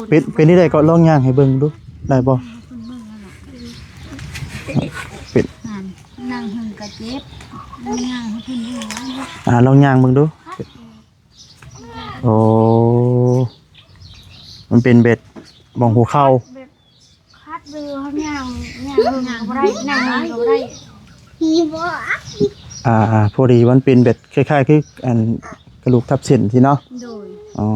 ເປັນ ເປັນຈັ່ງໃດກໍລອງຍ່າງໃຫ້ເບິ່ງດູ ໄດ້ບໍ່? ເພິ່ນເບິ່ງນັ້ນແຫຼະ ເປັນ ນັ້ນ ນັ່ງເຫິງກໍເຈັບ ລອງຍ່າງໃຫ້ເພິ່ນເບິ່ງ ອ່າ ລອງຍ່າງເບິ່ງດູ. ໂອ້ ມັນເປັນແບບບ່ອງຫົວເຂົ່າ ແບບຂັດຢູ່ ເຮົາຍ່າງ ຍ່າງ ຍ່າງບໍ່ໄດ້ ຍ່າງເຮົາບໍ່ໄດ້ ມີບໍ່? ອ່າໆ ພໍດີມັນເປັນແບບຄ້າຍໆ ຄືອັນກະດູກທັບເສັ້ນຊີ້ເນາະ. ໂດຍ ອໍ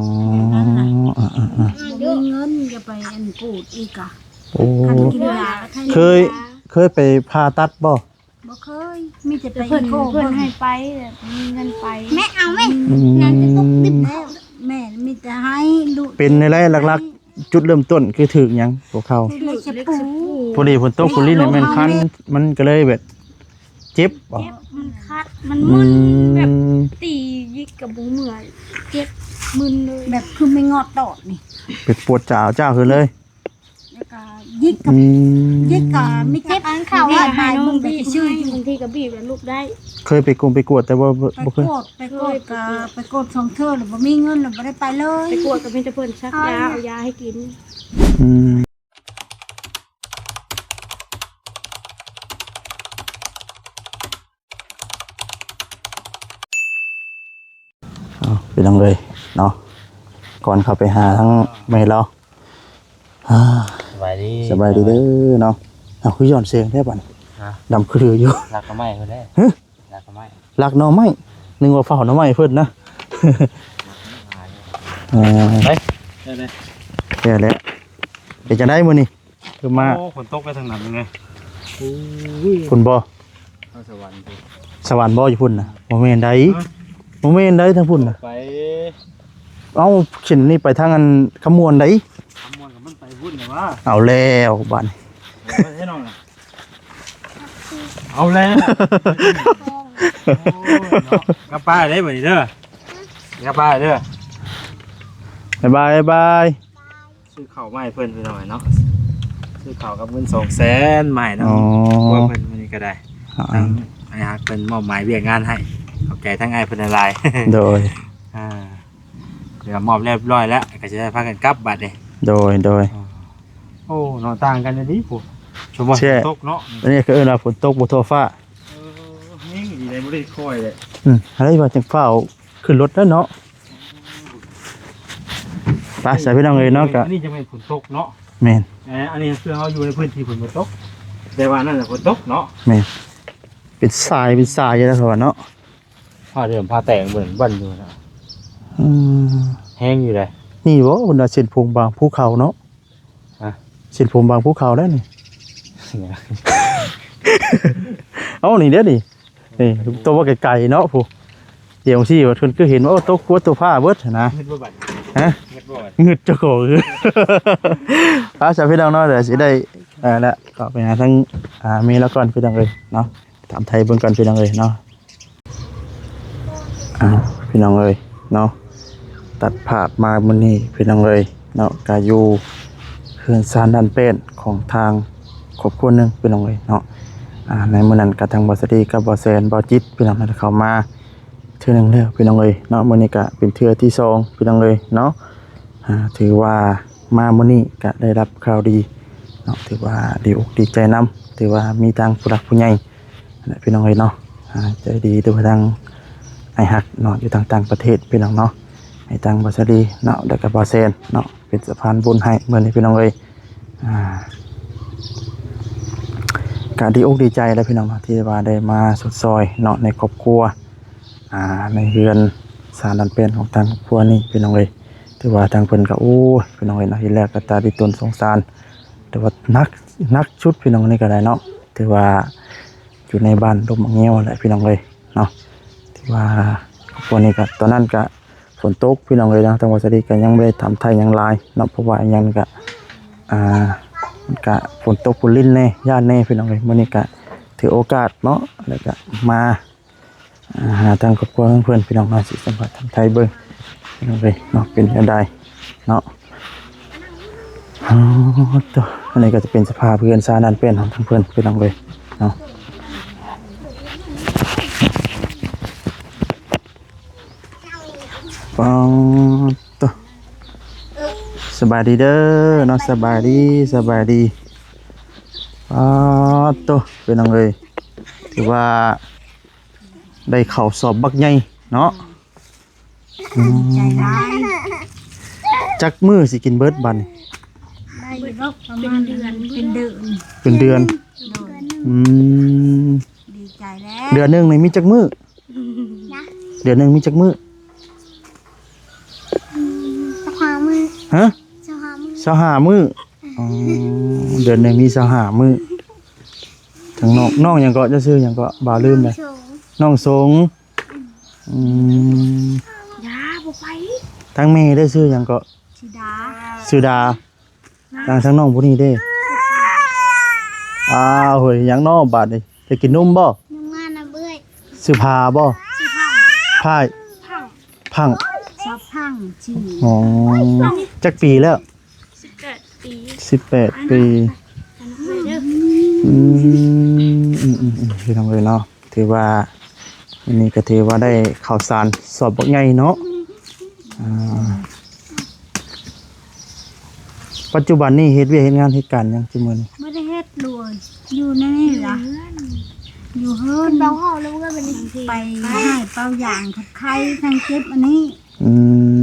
ແບບນັ້ນນະ ອ່າໆ ບໍ່ມີເງິນ ຢ່າໄປອັນກູດອີກກະ. ໂອ້ ຄັນກິນຢາ ເຄີຍ ເຄີຍໄປຜ່າຕັດບໍ່? ບໍ່ເຄີຍ ມີແຕ່ໄປ ເພິ່ນ ອີໂຄ ເພິ່ນໃຫ້ໄປ ແບບມີເງິນໄປ. ແມ່ເອົາແມ່ ອືມ ນັ້ນຈະຕົກດິບແລ້ວ ແມ່ມີແຕ່ໃຫ້ລູກ. ເປັນແນວໃດຫຼັກໆ ຈຸດເລີ່ມຕົ້ນຄືຖືກຫຍັງ ຫົວເຂົ່າ? ຖືກເຫຼັກສະປູ. ພໍດີຝົນຕົກ ຝົນລິນນີ້ແມ່ນຄັນ ມັນກໍເລີຍແບບເຈັບບໍ່? ເຈັບ ມັນຂັດ ມັນມຶນ ອືມ ແບບຕີຍິກກໍບໍ່ເມື່ອຍ ເຈັບມຶນເລີຍ ແບບຄືໄມ້ງອດຕອດນີ້ ເປັນປວດຈາວໆຂຶ້ນເລີຍ. ແລ້ວກໍຍິກກັບ ອືມ ຍິກກໍມີເຈັບ ອັນເຂົາ ບາດ ບາດ ບາດ ບາງທີກໍບີບແລ້ວລຸກໄດ້. ເຄີຍໄປກົງໄປກວດ ແຕ່ວ່າບໍ່ ໄປ ບໍ່ເຄີຍ ກວດ ໄປກວດກໍໄປກວດສອງເທື່ອ ແລ້ວບໍ່ມີເງິນ ແລ້ວບໍ່ໄດ້ໄປເລີຍ. ໄປກວດກໍມີແຕ່ເພິ່ນສັກຢາ ເອົາຢາໃຫ້ກິນ. ອືມ ເອົາ ພີ່ນ້ອງເອີຍເນາະ ກ່ອນເຂົ້າໄປຫາທາງແມ່ລາວ ອ່າ ສະບາຍດີ ສະບາຍດີເດີເນາະ. ເອົາ ຄືຍ້ອນແສງແທ້ບັດນີ້ ຮະ ດຳຄືຢູ່. ລັກໜໍ່ໄມ້ພຸ້ນແຫຼະ ຮະ ລັກໜໍ່ໄມ້ ລັກໜໍ່ໄມ້ ນຶກວ່າເຝົ້າໜໍ່ໄມ້ເພິ່ນນະ. ເອີ ໄປ ໄດ້ໆ ແລ້ວແຫຼະ ເປັນຈັ່ງໃດມື້ນີ້? ຄືມາ ໂອ້ ຝົນຕົກໄປທາງນັ້ນແມ່ນໄງ? ພຸ້ນບໍ່? ເອົາສະຫວັນພຸ້ນ ສະຫວັນບໍ່ຢູ່ພຸ້ນນະ? ບໍ່ແມ່ນໃດ ຮະ ບໍ່ແມ່ນໃດທາງພຸ້ນນະ ໄປ ເອົ້າ ເສັ້ນນີ້ໄປທາງອັນຄຳມ່ວນໃດ ຄຳມ່ວນກໍມັນໄປພຸ້ນແຫຼະວ່າ. ເອົາແລ້ວບາດນີ້ ເອົາແລ້ວ ເອົາແລ້ວ ໂອ້ຍເນາະ ກັບບ້ານເດ້ບັດນີ້ເດີ ກັບບ້ານເດີ ບາຍບາຍ ບາຍບາຍ. ຊື້ເຂົ້າມາໃຫ້ເພິ່ນ ພີ່ນ້ອງເນາະ ຊື້ເຂົ້າກັບເງິນສອງແສນມາໃຫ້ນຳ ອໍ ຜົວເພິ່ນມື້ນີ້ກໍໄດ້ ອ່າ ທາງອ້າຍຮັກເພິ່ນມອບໝາຍວຽກງານໃຫ້ ຂອບໃຈທາງອ້າຍເພິ່ນຫຼາຍໆ. ໂດຍ ອ່າ ດຽວມອບຮຽບຮ້ອຍແລ້ວ ກໍຊິໄດ້ພາກັນກັບບັດນີ້. ໂດຍ ໂດຍ ອ່າ ໂອ້ ເນາະ ຕ່າງກັນອີ່ຫຼີພຸ້ນ ສົມມຸດຝົນຕົກເນາະ ອັນນີ້ກໍເອີ້ນວ່າຝົນຕົກບໍ່ທົ່ວຟ້າ ເອີ ແຮງອີ່ຫຼີ ບໍ່ໄດ້ຄ່ອຍເດ້ ອືມ ໃຜວ່າຈັ່ງຟ້າວ ຂຶ້ນລົດແລ້ວເນາະ ໄປຊະພີ່ນ້ອງເອີຍເນາະ. ກະ ອັນນີ້ຈະແມ່ນຝົນຕົກເນາະ ແມ່ນ ເອີ ອັນນີ້ຄືເຮົາຢູ່ໃນພື້ນທີ່ຝົນບໍ່ຕົກ ແຕ່ວ່ານັ້ນນະຝົນຕົກເນາະ ແມ່ນ ເປັນສາຍ ເປັນສາຍຢູ່ແລ້ວເຂົາວ່າເນາະ ຟ້າເດີມຟ້າແຕກເບິ່ງເບິ່ງຢູ່ນະ ອືມ ແຮງຢູ່ເດ້. ນີ້ບໍ່ ເພິ່ນວ່າເສັ້ນຜົງບາງພູເຂົາເນາະ ຮະ ເສັ້ນຜົງບາງພູເຂົາແລ້ວນີ້ ເອົ້າ ນີ້ເດ້ນີ້ ນີ້ຕົວວ່າໄກໆເນາະ ຜູ້ດຽວຊີ້ວ່າເພິ່ນຄືເຫັນວ່າຕົກຄົວຕົກຟ້າເບິດຫັ້ນນະ ງຶດບໍ່ບັດ ຮະ ງຶດບໍ່ບັດ ງຶດເຈົ້າຂອງ ອ່າ ຊະພີ່ນ້ອງເນາະ ດຽວຊິໄດ້ ເອີ ລະກໍໄປຫາທາງ ອ່າ ແມ່ລາວກ່ອນ ພີ່ນ້ອງເອີຍເນາະ ຖາມໄທເບິ່ງກ່ອນ ພີ່ນ້ອງເອີຍເນາະ. ອ່າ ພີ່ນ້ອງເອີຍເນາະ ຕັດພາບມາມື້ນີ້ ພີ່ນ້ອງເອີຍເນາະ ກະຢູ່ເຮືອນຊານດ້ານແປ້ນຂອງທາງຄອບຄົວໜຶ່ງ ພີ່ນ້ອງເອີຍເນາະ. ອ່າ ໃນມື້ນັ້ນກະທາງບ່າວສາລີກັບບ່າວແສນ ບ່າວຈິດ ພີ່ນ້ອງ ໄດ້ເຂົ້າມາເທື່ອໜຶ່ງແລ້ວ ພີ່ນ້ອງເອີຍເນາະ ມື້ນີ້ກະເປັນເທື່ອທີສອງ ພີ່ນ້ອງເອີຍເນາະ. ອ່າ ຖືວ່າມາມື້ນີ້ກະໄດ້ຮັບຂ່າວດີເນາະ ຖືວ່າດີອົກດີໃຈນຳ ຖືວ່າມີທາງຜູ້ຫຼັກຜູ້ໃຫຍ່ ຫັ້ນແຫຼະ ພີ່ນ້ອງເອີຍເນາະ ອ່າ ໃຈດີ ຫຼືວ່າທາງອ້າຍຮັກເນາະ ຢູ່ທາງຕ່າງປະເທດ ພີ່ນ້ອງເນາະ ໃຫ້ທາງບ່າວສາລີເນາະ ແລ້ວກໍບ່າວແສນເນາະ ເປັນສະພານບຸນໃຫ້ມື້ນີ້ ພີ່ນ້ອງເອີຍ. ອ່າ ກະດີອົກດີໃຈແຫຼະ ພີ່ນ້ອງເນາະ ທີ່ວ່າໄດ້ມາຊົດຊ່ອຍເນາະ ໃນຄອບຄົວ ອ່າ ໃນເຮືອນຊານດ້ານແປ້ນຂອງທາງຄອບຄົວນີ້ ພີ່ນ້ອງເອີຍ. ຖືວ່າທາງເພິ່ນກໍ ໂອ້ຍ ພີ່ນ້ອງເອີຍເນາະ ເຫັນແລ້ວກໍຕາລິຕົນສົງສານ ຖືວ່າໜັກ ໜັກສຸດ ພີ່ນ້ອງ ນີ້ກໍໄດ້ເນາະ ຖືວ່າ ຢູ່ໃນບ້ານດົງໝາກງຽວແຫຼະ ພີ່ນ້ອງເອີຍເນາະ. ຖືວ່າຄອບຄົວນີ້ກະ ຕອນນັ້ນກະຝົນຕົກ ພີ່ນ້ອງເອີຍເນາະ ທາງບ່າວສາລີກະຍັງບໍ່ໄດ້ຖາມໄຖ່ຫຍັງຫຼາຍເນາະ ເພາະວ່າອີ່ຫຍັງກະ ອ່າ ມັນກະຝົນຕົກຝົນລິນແດ່ ຢ້ານແດ່ ພີ່ນ້ອງເອີຍ. ມື້ນີ້ກະຖືໂອກາດເນາະ ແລ້ວກະມາ ອ່າ ຫາທາງຄອບຄົວຂອງເພິ່ນ ພີ່ນ້ອງເນາະ ຊິສຳພາດຖາມໄຖ່ເບິ່ງ ພີ່ນ້ອງເອີຍເນາະ ເປັນແນວໃດເນາະ. ອໍ ໂຕ ອັນນີ້ກໍຈະເປັນສະພາບເຮືອນຊານດ້ານແປ້ນຂອງທາງເພິ່ນ ພີ່ນ້ອງເອີຍເນາະ. ປາດໂຕ ສ ສະບາຍດີເດີເນາະ ສະບາຍດີ ສະບາຍດີ. ປາດໂຕ ພີ່ນ້ອງເອີຍ ຖືວ່າໄດ້ເຂົ້າສອບບັກໃຫຍ່ເນາະ. ອືມ ດີໃຈຫຼາຍ. ຈັກມື້ຊິກິນເບິດບັດນີ້? ໄດ້ຢູ່ດອກ ປະມານເດືອນ ເປັນເດືອນ ເປັນເດືອນ. ໂດຍ ອືມ ດີໃຈແລ້ວ. ເດືອນໜຶ່ງນີ້ມີຈັກມື້? ນະ ເດືອນໜຶ່ງມີຈັກມື້? ອືມ ຊາວຫ້າມື້. ຮະ? ຊາວຫ້າມື້ ຊາວຫ້າມື້. ອໍ ເດືອນໜຶ່ງມີຊາວຫ້າມື້. ທາງນ້ອງ ນ້ອງຫຍັງເກາະ? ເຈົ້າຊື່ຫຍັງເກາະ? ບ່າວລືມແລ້ວ. ນ້ອງສົງ. ອືມ ຢ່າ ບໍ່ໄປ. ທາງແມ່ເດ້ ຊື່ຫຍັງເກາະ? ຊື່ດາ ຊື່ດາ. ນາງທາງນ້ອງຜູ້ນີ້ເດ້? ອ້າວ ເຮີ້ຍ ຫຍັງເນາະບາດນີ້? ຈະກິນນົມບໍ່? ຍັງມານຳເອື້ອຍ. ຊື່ພາບໍ່? ຊື່ພັງ ພາຍ ພັງ ພັງ ສາວພັງຊື່. ອໍ ຈັກປີແລ້ວ? ສິບແປດປີ ສິບແປດປີ. ອືມ ອືມ ອືມ ອືມ ພີ່ນ້ອງເອີຍເນາະ ຖືວ່າ ອັນນີ້ກໍຖືວ່າໄດ້ເຂົ້າສານສອບບັກໃຫຍ່ເນາະ. ອ່າ ປັດຈຸບັນນີ້ເຮັດວຽກເຮັດງານເຮັດການຫຍັງຊຸມື້ນີ້? ບໍ່ໄດ້ເຮັດ ລູກເອີຍ ຢູ່ໃນນີ້ລະ ຢູ່ເຮືອນ ເປົ່າເຮົາແລ້ວກໍໄປໄຮ່ເປົ່າຢາງ ຂັດໄຄ ທາງເຈັບອັນນີ້. ອື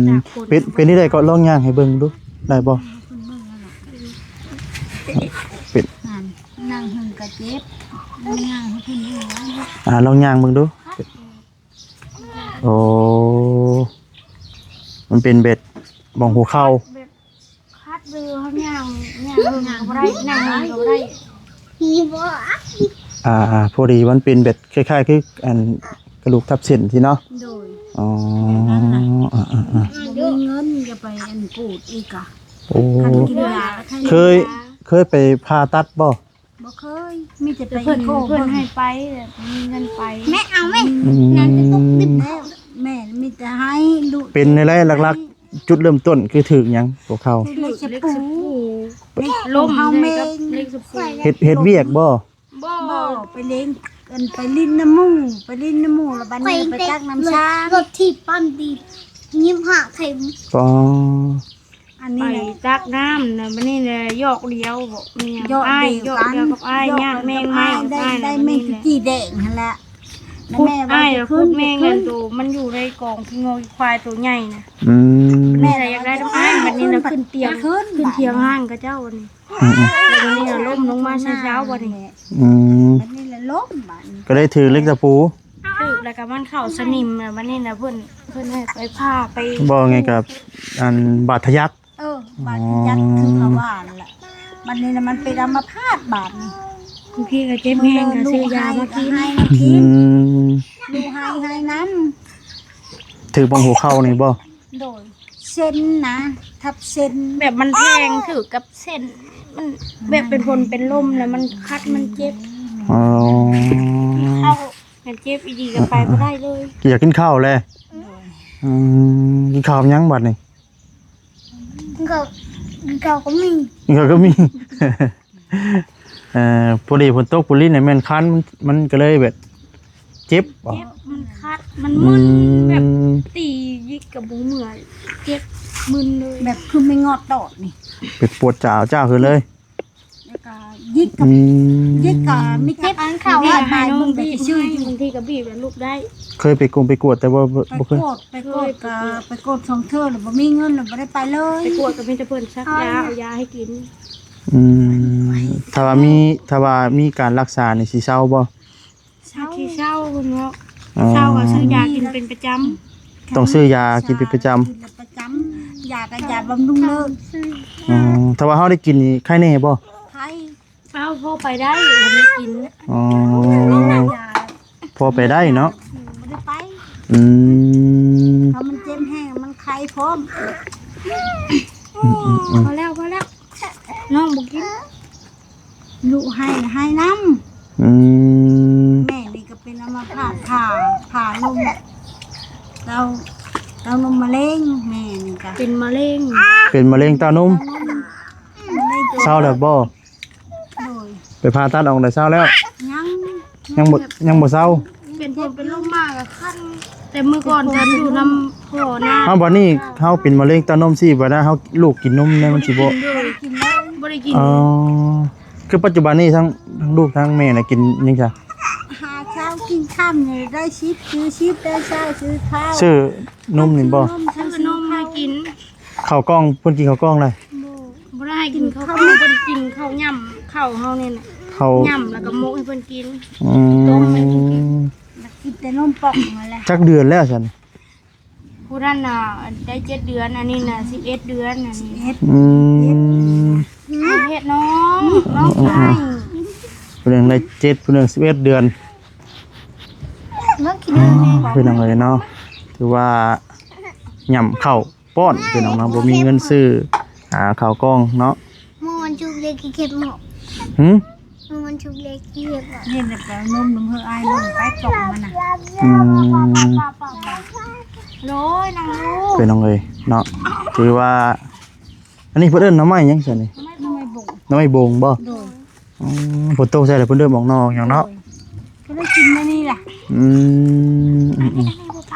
ມ ເປັນ ເປັນຈັ່ງໃດກໍລອງຍ່າງໃຫ້ເບິ່ງດູ ໄດ້ບໍ່? ເປັນ ນັ້ນ ນັ່ງເທິງກະເຈັບ ລອງຍ່າງໃຫ້ເພິ່ນເບິ່ງ. ອ່າ ລອງຍ່າງເບິ່ງດູ. ໂອ້ ມັນເປັນແບບບ່ອງຫົວເຂົ່າ ແບບຂັດຢູ່ ເຮົາຍ່າງ ຍ່າງ ຍ່າງບໍ່ໄດ້ ນັ່ງກໍບໍ່ໄດ້. ອ່າໆ ພໍດີມັນເປັນແບບຄ້າຍໆ ຄືອັນກະດູກທັບເສັ້ນຊີ້ເນາະ. ໂດຍ ອໍ ແບບນັ້ນລະ. ອ່າໆໆ ບໍ່ມີເງິນຈະໄປອັນກູດອີກກະ. ໂອ້ ຄັນກິນຢາ ເຄີຍ ເຄີຍໄປຜ່າຕັດບໍ່? ບໍ່ເຄີຍ ມີແຕ່ໄປ ເພິ່ນ ເພິ່ນໃຫ້ໄປ ແບບມີເງິນໄປ. ແມ່ເອົາແມ່ ອືມ ນັ້ນຈະຕົກດິບແລ້ວ. ແມ່ນ ມີແຕ່ໃຫ້ລູກ. ເປັນໃນໄລຫຼັກໆ ຈຸດເລີ່ມຕົ້ນຄືຖືກຫຍັງ ຫົວເຂົ່າ? ຖືກເຫຼັກສະປູ ເຫຼັກສະປູ ເຫຼັກລົ້ມເຮົາແມ່ນ ເຫຼັກສະປູ. ເຮັດ ເຮັດວຽກບໍ່? ບໍ່ ບໍ່ ໄປຫຼິ້ນ ອັນ ໄປຫຼິ້ນນຳໝູ່ ໄປຫຼິ້ນນຳໝູ່ ແລ້ວບັດນີ້ໄປຕັກນ້ຳຊາ ລົດຖີບປ້ຳດີບ ຍິບຫ້າເຂັມ. ອໍ ອັນນີ້ ໄປຕັກນ້ຳນະ ບັດນີ້ນະ ຢອກດຽວບໍ່ ແມ່ນຫຍັງ ຢອກດຽວກັນ ຢອກດຽວກັບອ້າຍ ຍາກແມງໄມ້ ໄດ້ ໄດ້ແມງຈີ່ແດງຫັ້ນລະ. ແລ້ວແມ່ວ່າຊິຂຶ້ນ ອ້າຍຂຸດແມງນັ້ນ ໂຕມັນຢູ່ໃນກອງຂີ້ງົວຂີ້ຄວາຍໂຕໃຫຍ່ນະ. ອືມ ແມ່ລະຢາກໄດ້ນຳອ້າຍ ບັດນີ້ລະຂຶ້ນຕຽງ ຂຶ້ນຕຽງຫ້າງເຂົາເຈົ້ານີ້. ອືມໆ ແລ້ວບັດນີ້ລະລົ້ມລົງມາໃສ່ເສົາບັດນີ້. ອືມ ບັດນີ້ລະລົ້ມ ບັດນີ້ກໍໄດ້ຖືກເຫຼັກຕະປູ ຖືກແລ້ວກໍມັນເຂົ້າສະໜິມ. ແລ້ວບັດນີ້ລະເພິ່ນ ເພິ່ນໃຫ້ໄປຜ່າໄປ ເວົ້າງ່າຍກັບອັນບາດທະຍັກ. ເອີ ບາດທະຍັກ ອໍ ຄືເຂົາວ່ານັ້ນແຫຼະ. ບັດນີ້ລະມັນເປັນອຳມະພາດບາດນີ້ ບາງທີກໍເຈັບແຮງກໍຊື້ຢາມາກິນ. ອືມ ລູກໄຫ້ ໄຫ້ນຳ ຖືກບ່ອງຫົວເຂົ່ານີ້ບໍ່? ໂດຍ ເສັ້ນນະ ທັບເສັ້ນ ແບບມັນແທງຖືກກັບເສັ້ນ ມັນແບບເປັນຜົນເປັນລົມ ແລ້ວມັນຄັດ ມັນເຈັບ. ອໍ ເຂົ້າ ມັນເຈັບອີ່ຫຼີກໍໄປບໍ່ໄດ້ເລີຍ. ຢາກກິນເຂົ້າແຫຼະ. ໂດຍ ອືມ ກິນເຂົ້າກັບຫຍັງບັດນີ້? ກິນເຂົ້າ ກິນເຂົ້າກໍມີ ກິນເຂົ້າກໍມີ. ເອີ ພໍດີຝົນຕົກ ຜູ້ລິ້ນນີ້ແມ່ນຄັນ ມັນ ມັນກໍເລີຍແບບເຈັບບໍ່? ເຈັບ ມັນຄັດ ມັນມຶນ ອືມ ແບບຕີຍິກກໍບໍ່ເມື່ອຍ ເຈັບມຶນເລີຍ ແບບຄືໄມ້ງອດຕອດນີ້ ແບບປວດຈາວຈ້າວຂຶ້ນເລີຍ. ແລ້ວກໍຍິກກໍ ອືມ ຍິກກໍມີແຕ່ ເຈັບອັນເຂົາ ບາດບາດ ໃຫ້ນ້ອງ ບາດ ບີບ ຊື່ ໃຫ້ ບາງທີກໍບີບແລ້ວລຸກໄດ້. ເຄີຍໄປກົງໄປກວດ ແຕ່ວ່າບໍ່ ບໍ່ເຄີຍ ໄປກວດ ໄປກວດກໍໄປກວດສອງເທື່ອ ແລ້ວບໍ່ມີເງິນ ແລ້ວບໍ່ໄດ້ໄປເລີຍ. ໄປກວດກໍມີແຕ່ເພິ່ນສັກຢາ ເອົາຢາໃຫ້ກິນ. ອືມ ຖ້າວ່າມີ ຖ້າວ່າມີການລັກສານີ້ຊິເຊົາບໍ່? ເຊົາ ຊິເຊົາເພິ່ນເນາະ. ອໍ ເຊົາກໍຊື້ຢາກິນເປັນປະຈຳ. ຕ້ອງຊື້ຢາກິນເປັນປະຈຳ. ກິນເປັນປະຈຳ ຢາກໍຢາບຳລຸງເລີກ. ອໍ ຖ້າວ່າເຮົາໄດ້ກິນນີ້ໄຄແດ່ບໍ່? ໄຄ. ເອົາ ພໍໄປໄດ້ ບໍ່ໄດ້ກິນ. ອໍ ພໍໄປໄດ້ເນາະ. ອືມ ບໍ່ໄດ້ໄປ. ອືມ ຖ້າມັນເຈັບແຮງ ມັນໄຄພ້ອມ. ອືມໆໆ ພໍແລ້ວ ພໍແລ້ວ ນ້ອງບໍ່ກິນ. ລູກໄຫ້ ໄຫ້ນຳ. ອືມ ແມ່ນີ້ກໍເປັນອຳມະພາດ ຜ່າ ຜ່າລົມ ເຕົ້າ ເຕົ້ານົມມະເຮັງ. ແມ່ນີ້ກໍເປັນມະເຮັງ ເປັນມະເຮັງເຕົ້ານົມ. ເຊົາແລ້ວບໍ່? ໂດຍ ໄປຜ່າຕັດອອກແລ້ວເຊົາແລ້ວ? ຍັງ ຍັງບໍ່ ຍັງບໍ່ເຊົາ. ເປັນຜົນເປັນລົມມາກໍຄັນ ແຕ່ມື້ກ່ອນຕອນຢູ່ນຳ ພໍນະ. ເອົາ ບັດນີ້ເຮົາເປັນມະເຮັງເຕົ້ານົມຊີ້ ບັດນັ້ນເຮົາ ລູກກິນນົມແດ່ ມັນຊິບໍ່ ບໍ່ໄດ້ກິນ ບໍ່ໄດ້ກິນ. ອໍ ຄືປັດຈຸບັນນີ້ທັງ ທັງລູກທັງແມ່ນະກິນຫຍັງຊະ? ຫາເຊົ້າກິນຄ່ຳນີ້ໄດ້ສິບ ຊື້ສິບ ໄດ້ຊາວ ຊື້ຊາວ ຊື້ນົມນີ້ບໍ່? ຊື້ນົມໃຫ້ກິນ. ເຂົ້າກ່ອງ ເພິ່ນກິນເຂົ້າກ່ອງໄດ້? ບໍ່ ບໍ່ໄດ້ກິນເຂົ້າກ່ອງ ກິນເຂົ້າ ເພິ່ນກິນເຂົ້າຫຍ້ຳເຂົ້າເຮົານີ້ແຫຼະ ເຂົ້າຫຍ້ຳແລ້ວກໍໝົກໃຫ້ເພິ່ນກິນ. ອືມ ຕົ້ມໃຫ້ເພິ່ນກິນ ກິນແຕ່ນົມປ່ອງນັ້ນແຫຼະ. ຈັກເດືອນແລ້ວຊັ້ນ? ຜູ້ນັ້ນນະໄດ້ເຈັດເດືອນ ອັນນີ້ນະສິບເອັດເດືອນ ອັນນີ້. ອືມ ເຮັດນ້ອງ ນ້ອງຊາຍ ຜູ້ໜຶ່ງໄດ້ເຈັດ ຜູ້ໜຶ່ງສິບເອັດເດືອນ. ພີ່ນ້ອງເອີຍເນາະ ຖືວ່າຫຍ້ຳເຂົ້າປ້ອນ ພີ່ນ້ອງເນາະ ບໍ່ມີເງິນຊື້ ຫາເຂົ້າກ່ອງເນາະ. ມື້ວັນສຸກເລີຍຂີ້ເກັບໝົກ ຫື? ມື້ວັນສຸກເລີຍຂີ້ເກັບໝົກ ເຫັນແລ້ວກໍນົມ ນົມເຮີອ້າຍ ນົມໄປກ່ອງມັນນະ. ອືມ ໂດຍ ນາງລູກ ພີ່ນ້ອງເອີຍເນາະ ຖືວ່າ ອັນນີ້ເພິ່ນເອີ້ນໜໍ່ໄມ້ຫຍັງຊັ້ນນີ້? ໜໍ່ໄມ້ບົງ ໜໍ່ໄມ້ບົງບໍ່? ໂດຍ. ອືມ ຝົນຕົກໃສ່ແລ້ວເພິ່ນເລີ່ມອອກໜໍ່ອອກຫຍັງເນາະ. ໂດຍ ກໍໄດ້ກິນແນວນີ້ແຫຼະ. ອືມ ອືມ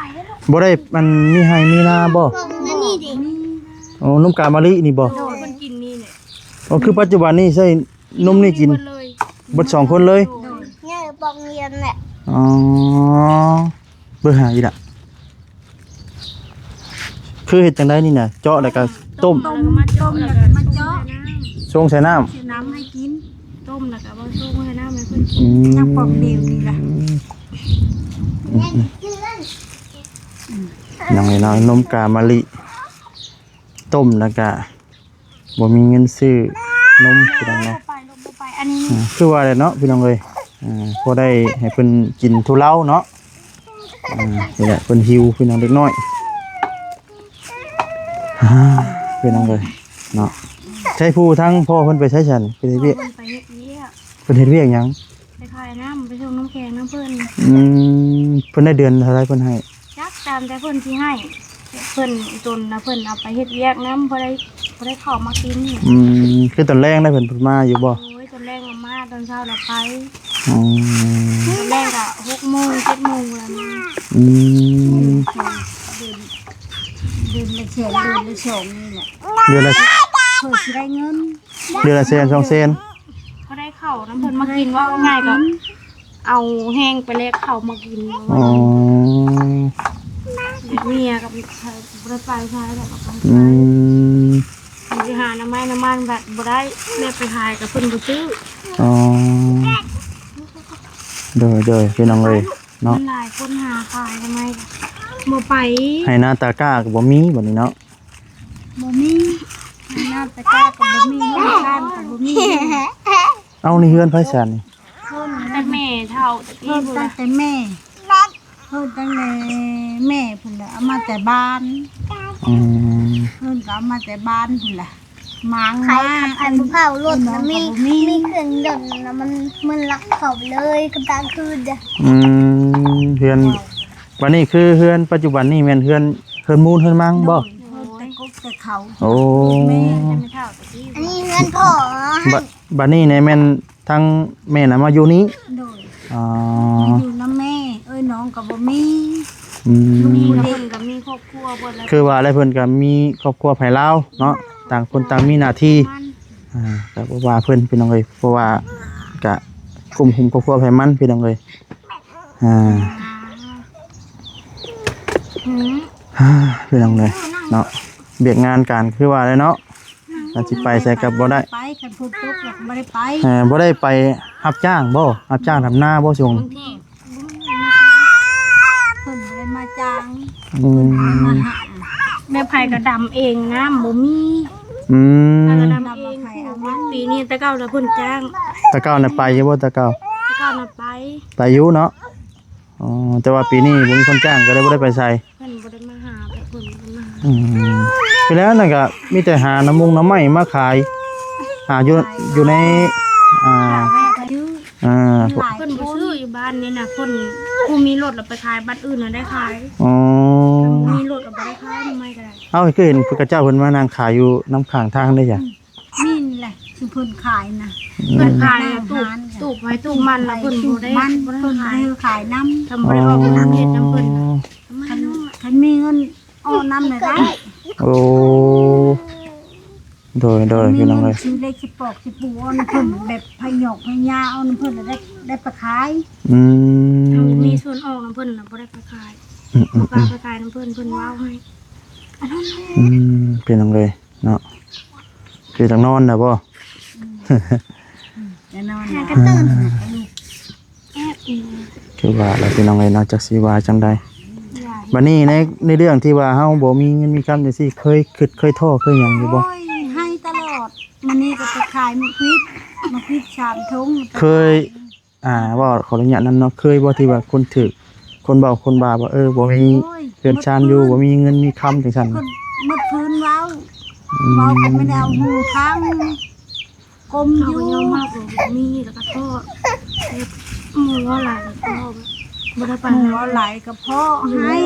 ໆ ບໍ່ໄດ້ ມັນມີໄຮ່ມີນາບໍ່? ໂອ້ ນົມກາມະລິນີ້ບໍ່? ໂດຍ ເພິ່ນກິນນີ້ແຫຼະ. ໂອ້ ຄືປັດຈຸບັນນີ້ໃຊ້ນົມນີ້ກິນ ເບິດສອງຄົນເລີຍ? ໂດຍ ໃຫຍ່ປອງຮຽນແຫຼະ. ອໍ ເບິ່ງຫາອີ່ລະ ຄືເຮັດຈັ່ງໃດນີ້ນະ? ເຈາະແລ້ວກໍຕົ້ມ ຕົ້ມ ຕົ້ມແລ້ວກໍມາເຈາະ ຊົງໃສ່ນ້ຳ ຊົງໃສ່ນ້ຳ ໃສ່ນ້ຳໃຫ້ກິນ ຕົ້ມແລ້ວກໍມາຊົງໃສ່ນ້ຳໃຫ້ເພິ່ນກິນ. ອືມ ຍັງປອກດຽວນີ້ລະ ອືມໆ ນ້ອງເອີຍເນາະ ນົມກາມະລິ ຕົ້ມແລ້ວກະບໍ່ມີເງິນຊື້ນົມ ພີ່ນ້ອງເນາະ. ບໍ່ໄປ ບໍ່ໄປ ອັນນີ້ ອ່າ ຄືວ່າແຫຼະເນາະ ພີ່ນ້ອງເອີຍ ອ່າ ພໍໄດ້ໃຫ້ເພິ່ນກິນທຸເລົາເນາະ. ອ່າ ນີ້ແຫຼະ ເພິ່ນຫິວ ພີ່ນ້ອງ ເດັກນ້ອຍ ອ່າ ພີ່ນ້ອງເອີຍເນາະ. ໃຊ້ຜູ້ທາງພໍ່ເພິ່ນໄປໃສຊັ້ນ? ເພິ່ນເຮັດວຽກ ເພິ່ນໄປເຮັດວຽກ. ເພິ່ນເຮັດວຽກຫຍັງ? ໄປຂາຍນ້ຳ ໄປສົ່ງນ້ຳແຂງນຳເພິ່ນ. ອືມ ເພິ່ນໄດ້ເດືອນເທົ່າໃດເພິ່ນໃຫ້? ຈັກ ຕາມແຕ່ເພິ່ນຊິໃຫ້ ເພິ່ນຕົນນະ ເພິ່ນເອົາໄປເຮັດວຽກນຳ ບໍ່ໄດ້ ບໍ່ໄດ້ເຂົ້າມາກິນ. ອືມ ຄືຕອນແລງໄດ້ເພິ່ນ ເພິ່ນມາຢູ່ບໍ່? ໂອ້ຍ ຕອນແລງກໍມາ ຕອນເຊົ້າລະໄປ. ອໍ ຕອນແລງກໍຫົກໂມງ ເຈັດໂມງພຸ້ນລະມາ. ອືມ ເດືອນ ເດືອນລະແສນ ເດືອນລະສອງນີ້ແຫຼະ ເດືອນລະ ເພິ່ນຊິໄດ້ເງິນ ເດືອນລະແສນສອງແສນ ພໍໄດ້ເຂົ້ານຳເພິ່ນມາກິນ ເວົ້າງ່າຍກໍເອົາແຮງໄປແລກເຂົ້າມາກິນ. ອໍ ເມຍກໍບໍ່ໄດ້ໄປໃສດອກ. ອືມ ຊິຫາໜໍ່ໄມ້ໜໍ່ມັນບັດບໍ່ໄດ້ ແມ່ໄປຂາຍກໍເພິ່ນບໍ່ຊື້. ອໍ ໂດຍໆ ພີ່ນ້ອງເອີຍເນາະ ມັນຫຼາຍຄົນຫາຂາຍໜໍ່ໄມ້ບໍ່ໄປ. ໄຮ່ນາຕາກ້າກໍບໍ່ມີບັດນີ້ເນາະ. ບໍ່ມີ ໄຮ່ນາຕາກ້າກໍບໍ່ມີ ເຮືອນຊານກໍບໍ່ມີ. ເອົ້າ ນີ້ເຮືອນໃຜຊັ້ນນີ້? ເຮືອນແມ່ເຖົ້າແຕ່ກີ້ພຸ້ນ ຕັ້ງແຕ່ແມ່ ເຮືອນຕັ້ງແຕ່ແມ່ພຸ້ນແຫຼະ ເອົາມາແຕ່ບ້ານ. ອືມ ເຮືອນກໍເອົາມາແຕ່ບ້ານພຸ້ນແຫຼະ ມ້າງ ໃຜ ມາ ໃຜເຜົາລົດນະ ມີ ມີເຄື່ອງຍົນນະ ມັນ ມັນລັກເຂົາໄປເລີຍກາງຄືນເດ້. ອືມ ເຮືອນ ບັດນີ້ຄືເຮືອນປັດຈຸບັນນີ້ແມ່ນເຮືອນ ເຮືອນມູນເຮືອນມັງບໍ່? ໂດຍ ເຮືອນແຕ່ກົກແຕ່ເຂົາ. ໂອ້ ແມ່ ອັນນີ້ເຮືອນພໍ່. ບັດ ບັດນີ້ນີ້ແມ່ນທາງແມ່ນະມາຢູ່ນີ້? ໂດຍ. ອໍ ມາຢູ່ນຳແມ່ ເອີຍ ນ້ອງກໍບໍ່ມີ. ອືມ ລູກຜູ້ເດ ເພິ່ນກໍມີຄອບຄົວເບິດແລ້ວ ຄືວ່າແລ້ວ ເພິ່ນກໍມີຄອບຄົວໃຜລາວເນາະ ຕ່າງຄົນຕ່າງມີໜ້າທີ່. ອ່າ ກໍບໍ່ວ່າເພິ່ນ ພີ່ນ້ອງເອີຍ ເພາະວ່າກະຄຸມ ຄຸມຄອບຄົວໃຜມັນ ພີ່ນ້ອງເອີຍ. ອ່າ ອືມ ພີ່ນ້ອງເອີຍເນາະ ວຽກງານການຄືວ່າແຫຼະເນາະ ອືມ ກະຊິໄປໃສກໍບໍ່ໄດ້ ໄປ ຄັນຝົນຕົກແລ້ວກໍບໍ່ໄດ້ໄປ. ເອີ ບໍ່ໄດ້ໄປຮັບຈ້າງບໍ່? ຮັບຈ້າງທຳນາບໍ່ຊ່ວງນີ້? ເພິ່ນບໍ່ໄດ້ມາຈ້າງ. ອືມ ເພິ່ນມາຫາ ແມ່ໄຜກໍດຳເອງ ນ້ຳບໍ່ມີ. ອືມ ດຳເອງ. ປີນີ້ ແຕ່ເກົ່າລະເພິ່ນຈ້າງ ແຕ່ເກົ່ານະໄປຢູ່ບໍ່? ແຕ່ເກົ່າ ແຕ່ເກົ່ານະໄປ ໄປຢູ່ເນາະ. ອໍ ແຕ່ວ່າປີນີ້ບໍ່ມີຄົນຈ້າງ ກໍເລີຍບໍ່ໄດ້ໄປໃສ. ເພິ່ນບໍ່ໄດ້ມາຫາ ເພິ່ນບໍ່ໄດ້ມາຫາ. ອືມ ໄປແລ້ວນັ້ນກໍມີແຕ່ຫາໜໍ່ມຸງໜໍ່ໄມ້ມາຂາຍ ຫາຢູ່ ຢູ່ໃນ ອ່າ ອ່າ ເພິ່ນບໍ່ຊື້ຢູ່ບ້ານນີ້ນະ ເພິ່ນຜູ້ມີລົດລະໄປຂາຍ ບ້ານອື່ນນະໄດ້ຂາຍ. ອໍ ບໍ່ມີລົດກໍບໍ່ໄດ້ຂາຍ ໜໍ່ໄມ້ກໍໄດ້. ເອົ້າ ຄືເຫັນເຂົາເຈົ້າເພິ່ນມານັ່ງຂາຍຢູ່ນຳຂ້າງທາງເດ້. ອືມ ມີນີ້ແຫຼະ ຊຸມເພິ່ນຂາຍນະ. ອືມ ເພິ່ນຂາຍຕູບ ຕູບໃຜຕູບມັນລະ ເພິ່ນບໍ່ໄດ້ ເພິ່ນບໍ່ໄດ້ຂາຍນຳ ທຳບໍ່ໄດ້ອອກນຳເຮັດນຳເພິ່ນ. ອໍ ຄັນ ຄັນມີເງິນ ເອົານຳໄດ້. ໂອ້ ໂດຍ ໂດຍ ມີ ພີ່ນ້ອງເອີຍ ຊື້ເຫຼັກຊິປອກຊິປູເອົານຳເພິ່ນ ແບບພະຫຍອກພະຍາເອົານຳເພິ່ນ ໄດ້ ໄດ້ໄປຂາຍ. ອືມ ເຮົາມີສ່ວນອອກນຳເພິ່ນນະ ບໍ່ໄດ້ໄປຂາຍ. ອືມໆໆ ບໍ່ກ້າໄປຂາຍນຳເພິ່ນ ເພິ່ນເວົ້າໃຫ້. ອືມ ພີ່ນ້ອງເອີຍເນາະ ຄືທາງນອນນະບໍ່? ອືມ ແນ່ນອນ ຫາກະຕື່ນ ແອບອີ່ ຄືວ່າລະ ພີ່ນ້ອງເອີຍເນາະ ຈັກຊິວ່າຈັ່ງໃດ. ບັດນີ້ໃນ ໃນເລື່ອງທີ່ວ່າເຮົາບໍ່ມີເງິນມີຄຳຈັ່ງຊີ້ ເຄີຍຄຶດເຄີຍທໍ້ເຄີຍຫຍັງຢູ່ບໍ່? ໂອ້ຍ ໄຫ້ຕະຫຼອດ. ມື້ນີ້ກໍໄປຂາຍໝາກພິດ ໝາກພິດສາມຖົງ. ເຄີຍ ອ່າ ເວົ້າ ຂໍອະນຸຍາດນຳເນາະ ເຄີຍບໍ່ທີ່ວ່າຄົນຖືກ ຄົນເວົ້າຄົນວ່າ ວ່າ ເອີ ບໍ່ມີ ໂອ້ຍ ເຮືອນຊານຢູ່ ໝົດຄືນ ບໍ່ມີເງິນມີຄຳຈັ່ງຊັ້ນ? ໝົດຄືນເວົ້າ ອືມ ເວົ້າກໍບໍ່ໄດ້ເອົາຫູຟັງ. ກົມຢູ່ ເຮົາກໍຍອມຮັບວ່າບໍ່ມີ ແລ້ວກໍທໍ້ ເຮັດ ໝູ່ເວົ້າຫຼາຍກໍພໍ້ ບໍ່ໄດ້ປານນັ້ນ ໝູ່ເວົ້າຫຼາຍກໍພໍ້ ອືມ ໃຫ້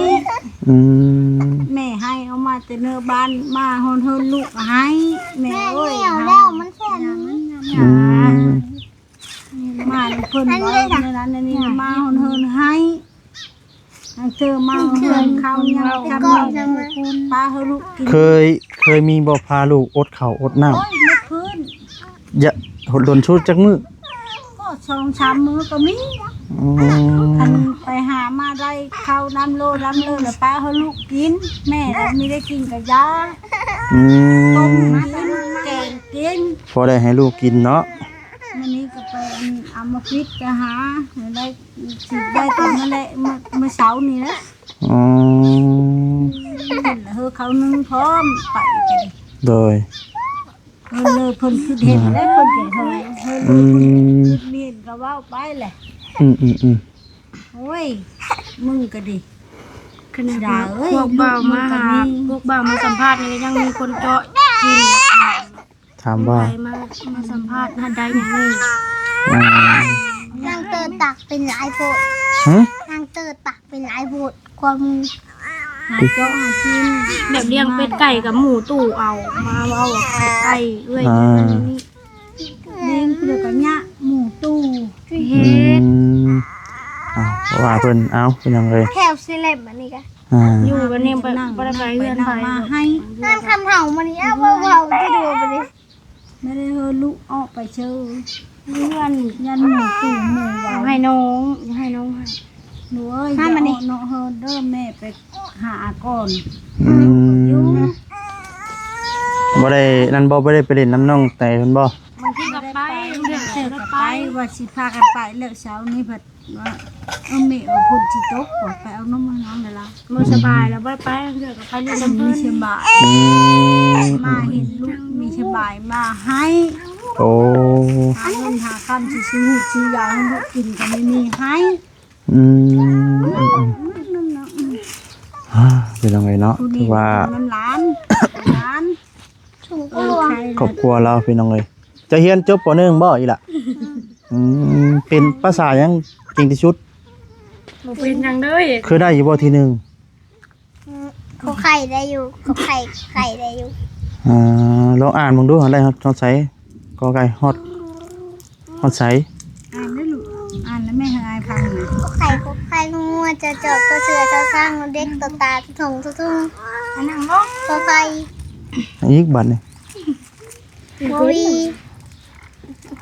ອືມ ແມ່ໃຫ້ເອົາມາແຕ່ເນີບ້ານ ມາຮອດເຮືອນລູກກໍໃຫ້ ແມ່ເອີຍ ແມ່ແລ້ວ ມັນແສນ ອືມ ມາເພິ່ນເວົ້າແນວນັ້ນແນວນີ້ ມາຮອດເຮືອນໃຫ້. ອັນເທື່ອມາເຮືອນເຂົາຍັງຈຳ ປາເຮົາລູກກິນ. ເຄີຍ ເຄີຍມີບໍ່ພາລູກອົດເຂົ້າອົດນ້ຳ? ໂອ້ຍ ໝົດຄືນ. ຢະ ດົນສຸດຈັກມື້? ກໍສອງສາມມື້ກໍມີ. ອືມ ຄັນໄປຫາມາໄດ້ເຂົ້ານ້ຳໂລນ້ຳເລີ ແລ້ວປາເຮົາລູກກິນ. ແມ່ລະມີໄດ້ກິນກະຢາ. ອືມ ຕົ້ມກິນ ແກງກິນ ພໍໄດ້ໃຫ້ລູກກິນເນາະ. ມື້ນີ້ກໍໄປ ອັນ ເອົາມາຟິດໄປຫາ ໄດ້ ຊິໄດ້ກັນນັ້ນແຫຼະ ມື້ ມື້ເຊົ້ານີ້ແຫຼະ. ອໍ ເພິ່ນເຮີເຂົ້າໜຶ່ງພ້ອມໄປກັນ. ໂດຍ ເພິ່ນເລີຍ ເພິ່ນຄິດເຫັນແລ້ວ ເພິ່ນເຫັນເຮີ ເຮີ ອືມ ເພິ່ນເຫັນກໍເວົ້າໄປແຫຼະ. ອືມໆໆ ໂອ້ຍ ມຶງກໍດີ ຂະໜາດ ດາເອີຍ ພວກບ່າວມາຫາ ພວກບ່າວມາສຳພາດນີ້ ຍັງມີຄົນເຈາະຈີນ ຖາມວ່າ ໃຜມາ ມາສຳພາດ ຫາໄດ້ຫຍັງນີ້? ອືມ ນາງເຕີຕາກເປັນຫຼາຍໂພດ. ຫຶ? ນາງເຕີຕາກເປັນຫຼາຍໂພດ ຄວາມຫາເຈາະຫາກິນ ແບບລ້ຽງເປັດໄກ່ກັບໝູຕູ້ເອົາ ມາເວົ້າໄກ່ເອື້ອຍ ອ່າ ນີ້ ລ້ຽງເພື່ອກະຍະໝູຕູ້ ເຮັດ ອືມ ເອົາ ວ່າເພິ່ນ ເອົາ ເປັນຫຍັງເອີຍ ແຖວເຊເລັບອັນນີ້ກະ ອ່າ ຢູ່ກັນນີ້ ບໍ່ໄດ້ໄປເຮືອນໃຜ ມາໃຫ້ ນາງຄຳເຖົ້າມານີ້ ເອົາ ເວົ້າ ເວົ້າ ໄປດູບັດນີ້ ບໍ່ໄດ້ເຮີລູກອອກໄປເຊີ ເຮືອນ ຢ້ານໝູຕູ້ໝູເວົ້າ ໃຫ້ນ້ອງ ໃຫ້ນ້ອງໃຫ້ ໂອ້ຍ ມາ ມານີ້ ເນາະ ເຮີເດີ ແມ່ໄປຫາກ່ອນ ອືມ ຢູ່ ບໍ່ໄດ້ນັ້ນບໍ່ ບໍ່ໄດ້ໄປຫຼິ້ນນຳນ້ອງແຕເພິ່ນບໍ່? ບາງທີກໍໄປ ບາງເທື່ອກໍໄປ ວ່າຊິພາກັນໄປ ແລ້ວເຊົ້ານີ້ພັດ ວ່າ ເອີ ແມ່ວ່າຝົນຊິຕົກ ໄປເອົານົມໃຫ້ນ້ອງແດ່ລະ ບໍ່ສະບາຍແລ້ວ ບໍ່ໄດ້ໄປ ເທື່ອກໍໄປຫຼິ້ນນຳເພິ່ນ ມີສະບາຍ ອືມ ມາເຫັນລູກມີສະບາຍ ມາໃຫ້ ໂອ້ ຫາເງິນຫາຄຳຊິຊື້ຫູດຊື້ຢາໃຫ້ລູກກິນກໍມີໃຫ້ ອືມ ອືມໆ ອ່າ ພີ່ນ້ອງເອີຍເນາະ ຜູ້ນີ້ ຖືວ່າ ນຳຫຼານ ຫຼານ ເອີ ຄອບຄົວລາວພີ່ນ້ອງເອີຍ ເຈົ້າຮຽນຈົບ ປໍໜຶ່ງ ບໍ່ອີ່ຫຼ້າ? ອືມ ເປັນພາສາຫຍັງເກັ່ງທີ່ສຸດ? ບໍ່ເປັນຫຍັງເລີຍ ເຄີຍໄດ້ຢູ່ບໍ່ທີໜຶ່ງ? ຂໍໄຂ່ໄດ້ຢູ່ ຂໍໄຂ່ ໄຂ່ໄດ້ຢູ່ ອ່າ ລອງອ່ານເບິ່ງດູ ໄດ້ຮອດ ຮອດໃສ? ກໍໄກ່ ຮອດ ຮອດໃສ? ອ່ານເດີ້ລູກ ອ່ານແລ້ວແມ່ໃຫ້ອ້າຍຟັງນະ ຂໍໄຂ່ ຂໍໄຂ່ ງໍ ຈະຈອດ ກະເສືອ ຊໍຊ້າງ ເດັກ ຕະຕາ ທະຖົງ ທະທຸ່ງ ອ່ານ ຂໍໄຂ່ ອີກບາດນີ້ ບໍ່ມີ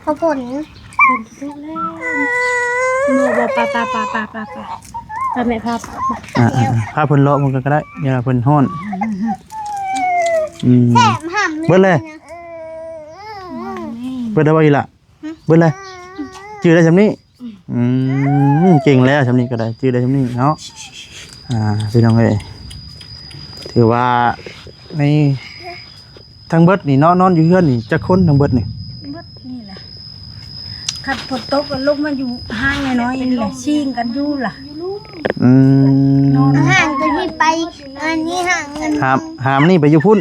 ພໍຝົນ ຝົນຕົກແລ້ວ ບໍ່ ບໍ່ ປະ ປະ ປະ ປະ ປະ ປະ ແມ່ພາ ພາ ພາ ພາເພິ່ນເລາະມັນກໍໄດ້ ຢ່າເພິ່ນຮ້ອນ ອືມ ແຖມຫຳ ເບິດແລ້ວ ເບິດແລ້ວບໍ່ອີ່ຫຼ້າ? ຫຶ? ເບິດແລ້ວ ຈື່ໄດ້ຊ່ຳນີ້ ອືມ ເກັ່ງແລ້ວ ຊ່ຳນີ້ກໍໄດ້ ຈື່ໄດ້ຊ່ຳນີ້ເນາະ ອ່າ ພີ່ນ້ອງເອີຍ ຖືວ່າໃນ ທັງເບິດນີ້ເນາະ ນອນຢູ່ເຮືອນນີ້ຈັກຄົນທັງເບິດນີ້? ເບິດນີ້ແຫຼະ ຄັນຝົນຕົກກໍລົງມາຢູ່ຫ້າງນ້ອຍໆນີ້ແຫຼະ ຊິງກັນຢູ່ລະ ອືມ ນອນຫ້າງຕົວນີ້ໄປ ອັນນີ້ຫ້າງ ຫ້າມ ຫ້າມນີ້ໄປຢູ່ພຸ້ນ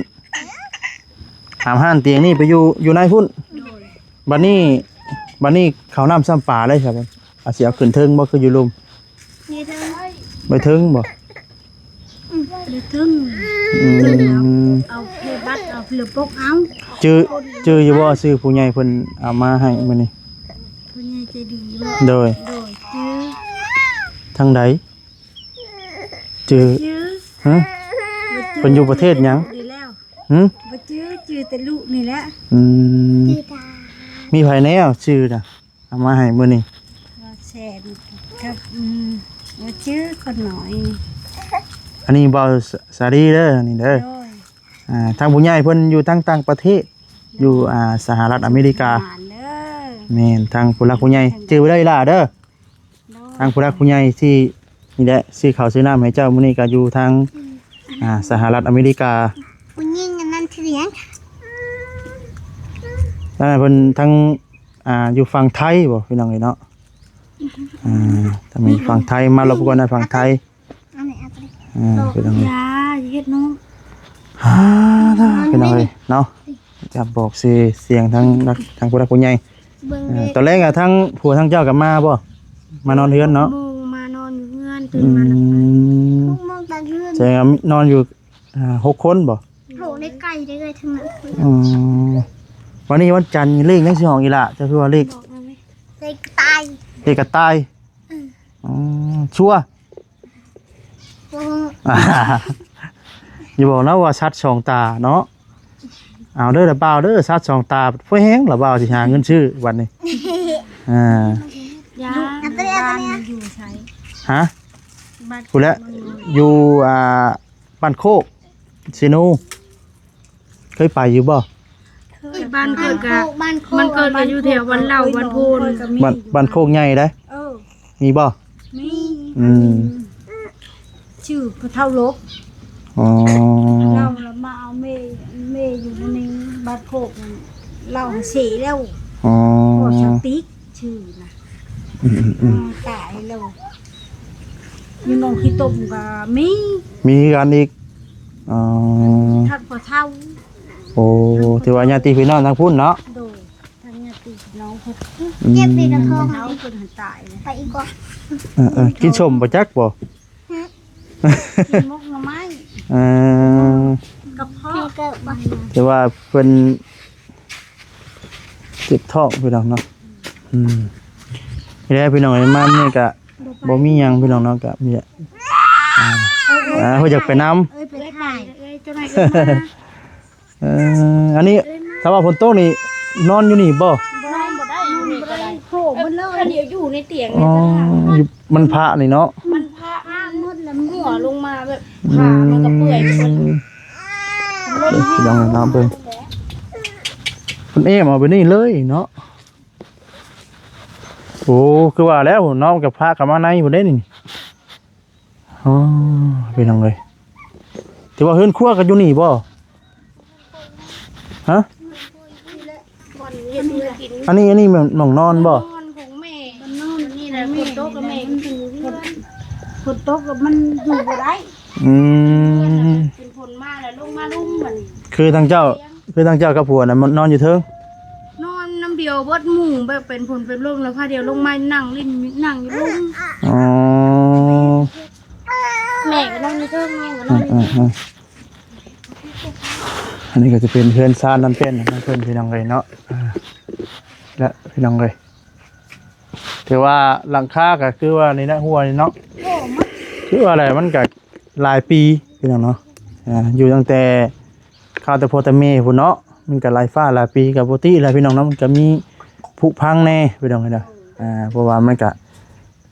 ຫ້າມຫ້າງຕຽງນີ້ໄປຢູ່ ຢູ່ໃນພຸ້ນ ໂດຍ ບັດນີ້ ບັດນີ້ເຂົ້ານ້ຳຊ້ຳປາເລີຍ ອາດຊິເອົາຂຶ້ນເທິງບໍ່ ຄືຢູ່ລຸ່ມ? ຢູ່ເທິງ ໄປເທິງບໍ່? ອືມ ໄປເທິງ ອືມ ເອົາເພບັດ ເອົາເພປົກເອົາ ຈື່ ຈື່ຢູ່ບໍ່ ຊື່ຜູ້ໃຫຍ່ເພິ່ນເອົາມາໃຫ້ມື້ນີ້? ຜູ້ໃຫຍ່ໃຈດີບໍ່? ໂດຍ ໂດຍ ຈື່ ທາງໃດ? ຈື່ ຫື? ບໍ່ ພິ່ນຢູ່ປະເທດຫຍັງ? ດີແລ້ວ ຫຶ? ບໍ່ຈື່ ຈື່ແຕ່ລູກນີ້ແຫຼະ. ອືມ ມີໃຜແດ່ຊື່ນະ ເອົາມາໃຫ້ມື້ນີ້? ບ່າວແສນກັບ ອືມ ບໍ່ຈື່ຄົນນ້ອຍ. ອັນນີ້ບ່າວສາລີເດີ ນີ້ເດີ. ໂດຍ ອ່າ ທາງຜູ້ໃຫຍ່ເພິ່ນຢູ່ທາງຕ່າງປະເທດ ຢູ່ ອ່າ ສະຫະລັດອາເມລິກາ. ໝານເດີ. ແມ່ນ ທາງຜູ້ຫຼັກຜູ້ໃຫຍ່ ຈື່ໄວ້ເດີອີ່ຫຼ້າເດີ. ໂດຍ ທາງຜູ້ຫຼັກຜູ້ໃຫຍ່ທີ່ນີ້ແຫຼະ ຊື້ເຂົ້າຊື້ນ້ຳໃຫ້ເຈົ້າມື້ນີ້ກໍຢູ່ທາງ ອ່າ ສະຫະລັດອາເມລິກາ. ຜູ້ຍິງອັນນັ້ນຖືຫຍັງ? ອັນນັ້ນເພິ່ນທາງ ອ່າ ຢູ່ຝັ່ງໄທບໍພີ່ນ້ອງເອີຍເນາະ. ອ່າ ທາງນີ້ຝັ່ງໄທ ມາລົບກວນໃນຝັ່ງໄທ. ອັນນີ້ເອົາໄປ ອ່າ ພີ່ນ້ອງເອີຍ ຢ່າເຮັດນ້ອງ. ອ່າ ພີ່ນ້ອງເອີຍເນາະ ຈະບອກຊື່ສຽງທາງ ທາງຜູ້ຫຼັກຜູ້ໃຫຍ່. ເບິ່ງ ອ່າ ເດ້ ຕອນແລກອະ ທາງຜົວທາງເຈົ້າກໍມາບໍ່? ມານອນເຮືອນເນາະ. ໂມງມານອນຢູ່ເຮືອນ ຕື່ນມາແລ້ວ ອືມ ຫົກໂມງຕອນຄືນ. ແສດງວ່ານອນຢູ່ ອ່າ ຫົກຄົນບໍ່? ໂຫ ໄດ້ໄກ່ໄດ້ເລີຍທັງນັ້ນ. ອືມ ວັນນີ້ວັນຈັນ ເລກຍັງຊິອອກອີ່ຫຼ້າ ເຈົ້າຄືວ່າເລກ ເລກກະຕ່າຍ ເລກກະຕ່າຍ. ອືມ ອໍ ຊົ່ວ. ບໍ່ຮູ້ ຢ່າບອກນະວ່າສັດສອງຕາເນາະ. ເອົາເດີລະບ່າວເດີ ສັດສອງຕາ ພໍແຮງລະບ່າວຊິຫາເງິນຊື້ບັດນີ້. ອ່າ ຢູ່ໃສ? ຮະ? ພຸ້ນແຫຼະ ຢູ່ ອ່າ ບ້ານໂຄກເຊໂນ. ເຄີຍໄປຢູ່ບໍ່? ເຄີຍ. ບ້ານເກີດກະ ບ້ານໂຄກ ບ້ານໂຄກ ບ້ານເກີດກະຢູ່ແຖວບ້ານເຫຼົ່າ ບ້ານໂພນ ບ້ານ ບ້ານໂຄກໃຫຍ່ເດ້. ເອີ ມີບໍ່? ມີ. ອືມ ຊື່ພໍ່ເຖົ້າລົບ. ອໍ ລາວລະມາເອົາແມ່ ແມ່ຢູ່ໃນບ້ານໂຄກນັ້ນ ລາວເສຍແລ້ວ. ອໍ ພໍ່ສະຕິກ ຊື່ນະ. ອືມໆໆ ຕາຍແລ້ວ. ຢູ່ໜອງຂີ້ຕົມກໍມີ ມີຄືກັນອີກ. ອໍ ທັງພໍ່ເຖົ້າ. ໂອ້ ຖືວ່າຍາດຕິພີ່ນ້ອງທາງພຸ້ນເນາະ. ໂດຍ ທັງຍາດຕິພີ່ນ້ອງເພິ່ນ. ອືມ ເຈັບດີນະ ພໍ່ເຖົ້າເພິ່ນຫັ້ນຕາຍ. ໄປອີກກ່ອນ. ເອີໆ ກິນສົ້ມບໍ່ຈັກບໍ່? ຫຶ? ກິນໝົກໜໍ່ໄມ້. ເອີ ກະເພາະ ແຕ່ວ່າເພິ່ນເຈັບທ້ອງພີ່ນ້ອງເນາະ. ອືມ ນີ້ແຫຼະພີ່ນ້ອງເອີຍ ມາມື້ນີ້ກະບໍ່ມີຫຍັງພີ່ນ້ອງເນາະ ກະມີ ອ່າ ອ່າ ເພິ່ນຢາກໄປນຳ. ເອີຍ ໄປຖ່າຍ ເອີຍ ເຈົ້ານາຍເອີ້ນມາ. ເອີ ອັນນີ້ຖ້າວ່າຝົນຕົກນີ້ນອນຢູ່ນີ້ບໍ່? ນອນບໍ່ໄດ້ ຢູ່ນີ້ກໍໄດ້ ໂຜມັນເລີຍ. ຄັນດຽວຢູ່ໃນຕຽງ. ອໍ ຢູ່ ມັນພະນີ້ເນາະ ມັນພະ ພະໝົດລະ ຮົ່ວລົງມາແບບ ອືມ ຜ້າມັນກໍເປື່ອຍໄປໝົດ. ອືມ ພີ່ນ້ອງເນາະ ເບິ່ງ ເພິ່ນເອມເອົາແບບນີ້ເລີຍເນາະ. ໂອ້ ຄືວ່າແລ້ວເນາະ ມັນກໍພະເຂົ້າມາໃນພຸ້ນເດ້ນີ້. ອໍ ພີ່ນ້ອງເອີຍ ຖືວ່າເຮືອນຄົວກໍຢູ່ນີ້ບໍ່? ຮະ? ອັນນີ້ ອັນນີ້ແມ່ນໝ່ອງນອນບໍ່? ນອນຂອງແມ່ ນອນນີ້ແຫຼະ. ຝົນຕົກກໍແມ່ກໍຢູ່ເຮືອນ ຝົນຕົກກໍມັນຢູ່ບໍ່ໄດ້. ອືມ ເປັນຝົນມາແລ້ວລົງມາລຸ່ມບັດນີ້. ຄືທາງເຈົ້າ ຄືທາງເຈົ້າກັບຜົວນະ ນອນຢູ່ເທິງ? ນອນນຳດຽວເບິດໝູ່ ແບບເປັນຝົນເປັນລົມແລ້ວພາດຽວລົງມານັ່ງຫຼິ້ນ ນັ່ງຢູ່ລຸ່ມ. ອໍ ແມ່ກໍນອນຢູ່ເທິງ ນ້ອງກໍນອນຢູ່. ອືມ ອັນນີ້ກໍຈະເປັນເຮືອນຊານນັ້ນເປັນຂອງເພິ່ນ ພີ່ນ້ອງເອີຍເນາະ. ອ່າ ແລະ ພີ່ນ້ອງເອີຍ ຖືວ່າຫຼັງຄາກໍຄືວ່ານີ້ນະ ຮົ້ວນີ້ເນາະ. ໂອ້ ມັນ ຖືວ່າແຫຼະ ມັນກໍຫຼາຍປີພີ່ນ້ອງເນາະ. ອ່າ ຢູ່ຕັ້ງແຕ່ຄາວແຕ່ພໍ່ແຕ່ແມ່ພຸ້ນເນາະ ມັນກໍຫຼາຍຟ້າຫຼາຍປີ ກໍປົກກະຕິແຫຼະພີ່ນ້ອງເນາະ ມັນກໍມີຜຸພັງແດ່ພີ່ນ້ອງເອີຍເນາະ. ອ່າ ເພາະວ່າມັນກໍ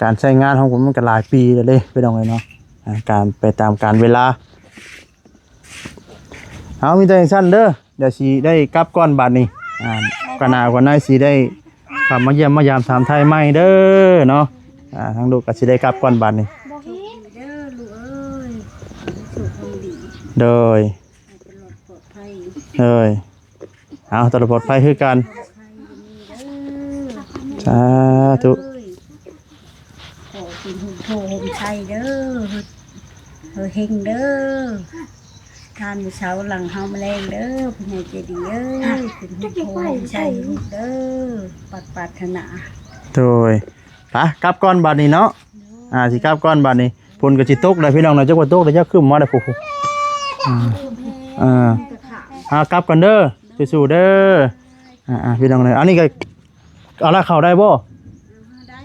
ການໃຊ້ງານຂອງມັນກໍຫຼາຍປີແລ້ວເດ້ພີ່ນ້ອງເອີຍເນາະ. ອ່າ ການໄປຕາມການເວລາ. ເອົາ ມີແຕ່ຈັ່ງຊັ້ນເດີ ດຽວຊິໄດ້ກັບກ່ອນບາດນີ້. ອ່າ ການໜ້າການໃນຊິໄດ້ເຂົ້າມາຢ້ຽມມາຢາມຖາມໄຖ່ໃໝ່ເດີເນາະ. ອ່າ ທາງລູກກໍຊິໄດ້ກັບກ່ອນບາດນີ້. ໂດຍ ໂດຍ ເອົາ ຕະຫຼອດປອດໄພຄືກັນ. ສາທຸ. ຂໍເປັນຮົ່ມໂພຮົ່ມໄຊເດີ ເຮີເຮັງເດີ ທ່ານຜູ້ເຊົ່າຫຼັງເຮົາມາແລງເດີ ຜູ້ໃຫຍ່ໃຈດີເອີຍ ເປັນຮົ່ມໂພຮົ່ມໄຊເດີ ປັດປາດຖະໜາ. ໂດຍ ໄປກັບກ່ອນບາດນີ້ເນາະ. ອ່າ ຊິກັບກ່ອນບາດນີ້ ຝົນກໍຊິຕົກແລ້ວພີ່ນ້ອງເນາະ. ຈັກວ່າຕົກແລ້ວ ຈັກຄຶ້ມມາແລ້ວພຸ້ນ. ອ່າ ອ່າ ກັບກ່ອນເດີ ສູ້ໆເດີ. ອ່າໆ ພີ່ນ້ອງເອີຍ ອັນນີ້ກໍເອົາລາເຂົ້າໄດ້ບໍ່? ໄດ້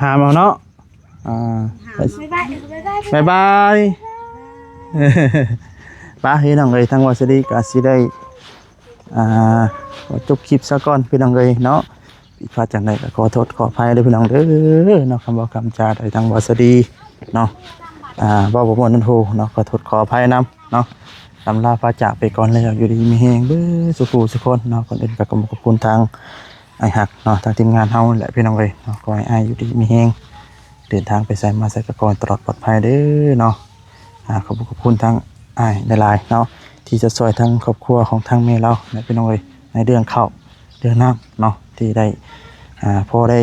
ຫາມເອົາເນາະ. ອ່າ ບາຍບາຍ ບາຍບາຍ ບາຍບາຍ. ປະພີ່ນ້ອງເອີຍ ທາງວາສະດີກະຊິໄດ້ ອ່າ ຈົບຄລິບຊະກ່ອນພີ່ນ້ອງເອີຍເນາະ. ຜິດພາດຈັ່ງໃດກໍຂໍໂທດຂໍອະໄພເດີພີ່ນ້ອງເດີເນາະ. ຄຳເວົ້າຄຳຈາໃດທາງວາສະດີເນາະ ອ່າ ເວົ້າບໍ່ມ່ວນໂພເນາະ ຂໍໂທດຂໍອະໄພນຳເນາະ. ລຳລາພາຈາກໄປກ່ອນແລ້ວ ຢູ່ດີມີແຮງເບິດສູ່ຜູ້ສູ່ຄົນເນາະ. ກ່ອນອື່ນກໍຂອບຄຸນທາງອ້າຍຮັກເນາະ ທາງທີມງານເຮົາແຫຼະພີ່ນ້ອງເອີຍເນາະ. ຂໍໃຫ້ອ້າຍຢູ່ດີມີແຮງ ເດີນທາງໄປໃສມາໃສກໍຂໍໃຫ້ຕະຫຼອດປອດໄພເດີເນາະ. ອ່າ ຂອບຄຸນທາງອ້າຍຫຼາຍໆເນາະ ທີ່ຈະຊ່ອຍທາງຄອບຄົວຂອງທາງແມ່ລາວນະພີ່ນ້ອງເອີຍ ໃນເລື່ອງເຂົ້າເລື່ອງນ້ຳເນາະ ທີ່ໄດ້ ອ່າ ພໍໄດ້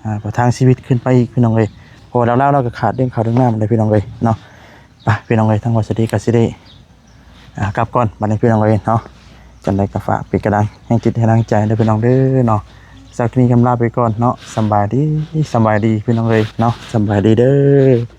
ອ່າ ປະທັງຊີວິດຂຶ້ນໄປອີກພີ່ນ້ອງເອີຍ. ເພາະວ່າລາວໆ ລາວກໍຂາດເລື່ອງເຂົ້າເລື່ອງນ້ຳເດ້ພີ່ນ້ອງເອີຍເນາະ. ໄປພີ່ນ້ອງເອີຍ ທາງວາສະດີກໍຊິໄດ້ ອ່າ ກັບກ່ອນບັດນີ້ພີ່ນ້ອງເອີຍເນາະ. ຈັ່ງໃດກໍຝາກເປັນກຳລັງແຮງຈິດແຮງແຮງໃຈເດີພີ່ນ້ອງເດີເນາະ. ສຳລັບຄລິບນີ້ກຳລາໄປກ່ອນເນາະ. ສຳບາຍດີ ສຳບາຍດີພີ່ນ້ອງເອີຍເນາະ. ສຳບາຍດີເດີ.